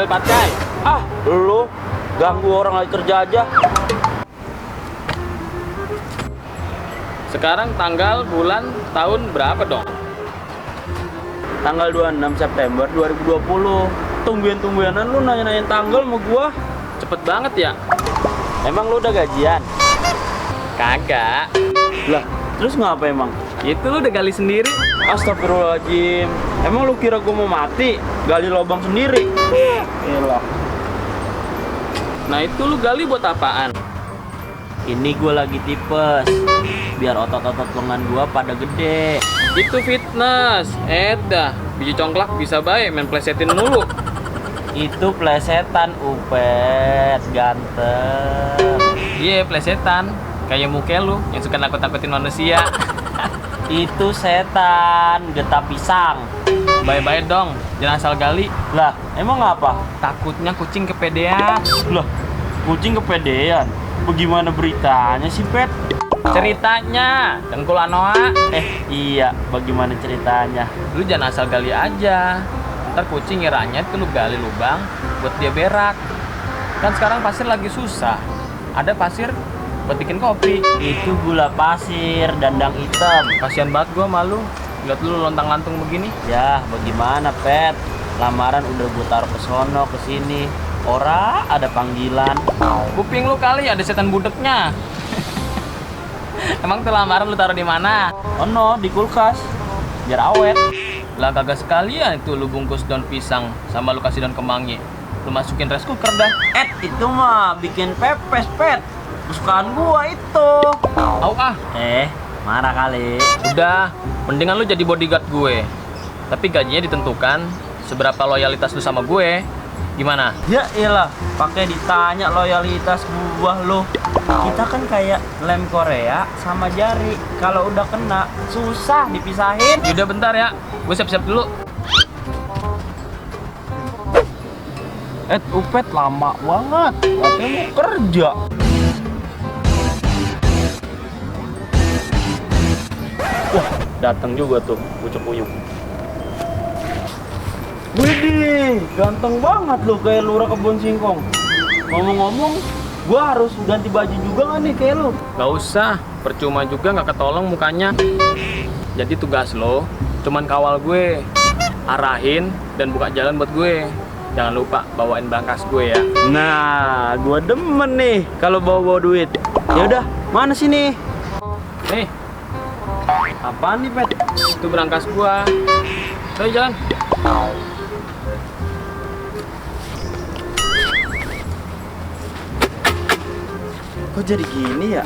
mobil pakai. Ah, lu ganggu orang lagi kerja aja. Sekarang tanggal, bulan, tahun berapa dong? Tanggal 26 September 2020. Tungguin-tungguinan lu nanya-nanyain tanggal sama gua. Cepet banget ya? Emang lu udah gajian? Kagak. Lah, terus ngapa emang? Itu lu udah gali sendiri. Astagfirullahaladzim. Emang lu kira gua mau mati? Gali lubang sendiri. Elah. Nah itu lu gali buat apaan? Ini gua lagi tipes. Biar otot-otot lengan gua pada gede. Itu fitness. Dah, biji congklak bisa baik main plesetin mulu. Itu plesetan, Upet. Ganteng. Iya, plesetan. Kayak muka lu yang suka nakut-nakutin manusia. Itu setan, getah pisang. Bye-bye dong, jangan asal gali. Lah, emang apa? Takutnya kucing kepedean. Lah, kucing kepedean. Bagaimana beritanya sih, Pet? Ceritanya, dengkul Anoa. Iya, bagaimana ceritanya? Lu jangan asal gali aja. Ntar kucing ngiranya itu lu gali lubang buat dia berak. Kan sekarang pasir lagi susah. Ada pasir buat bikin kopi. Itu gula pasir, dandang hitam. Kasian banget gua malu. Lihat lu lontang-lantung begini. Ya, bagaimana, Pet? Lamaran udah gue taruh ke sono, ke sini. Ora ada panggilan. Kuping lu kali ada setan budeknya. Emang tuh lamaran lu taruh di mana? Oh no, di kulkas. Biar awet. Lah kagak sekalian itu lu bungkus daun pisang sama lu kasih daun kemangi. Lu masukin rice cooker dah. Itu mah bikin pepes, Pet. Kesukaan gua itu. Au ah. Marah kali. Udah, mendingan lu jadi bodyguard gue. Tapi gajinya ditentukan seberapa loyalitas lu sama gue. Gimana? Ya iyalah, pakai ditanya loyalitas gua lo. Kita kan kayak lem Korea sama jari. Kalau udah kena, susah dipisahin. Yaudah bentar ya, gue siap-siap dulu. Upet lama banget. Katanya mau kerja. Wah, datang juga tuh Bucok Uyuk. Widih, ganteng banget lo kayak lurah kebun singkong. Ngomong-ngomong, gua harus ganti baju juga nggak nih kayak lu? Gak usah, percuma juga gak ketolong mukanya. Jadi tugas lo cuman kawal gue, arahin dan buka jalan buat gue. Jangan lupa bawain berangkas gue ya. Nah, gua demen nih kalau bawa duit. Ya udah, mana sini? Nih, Apaan nih, Pet? itu berangkas gue. Ayo jalan. Kok jadi gini ya?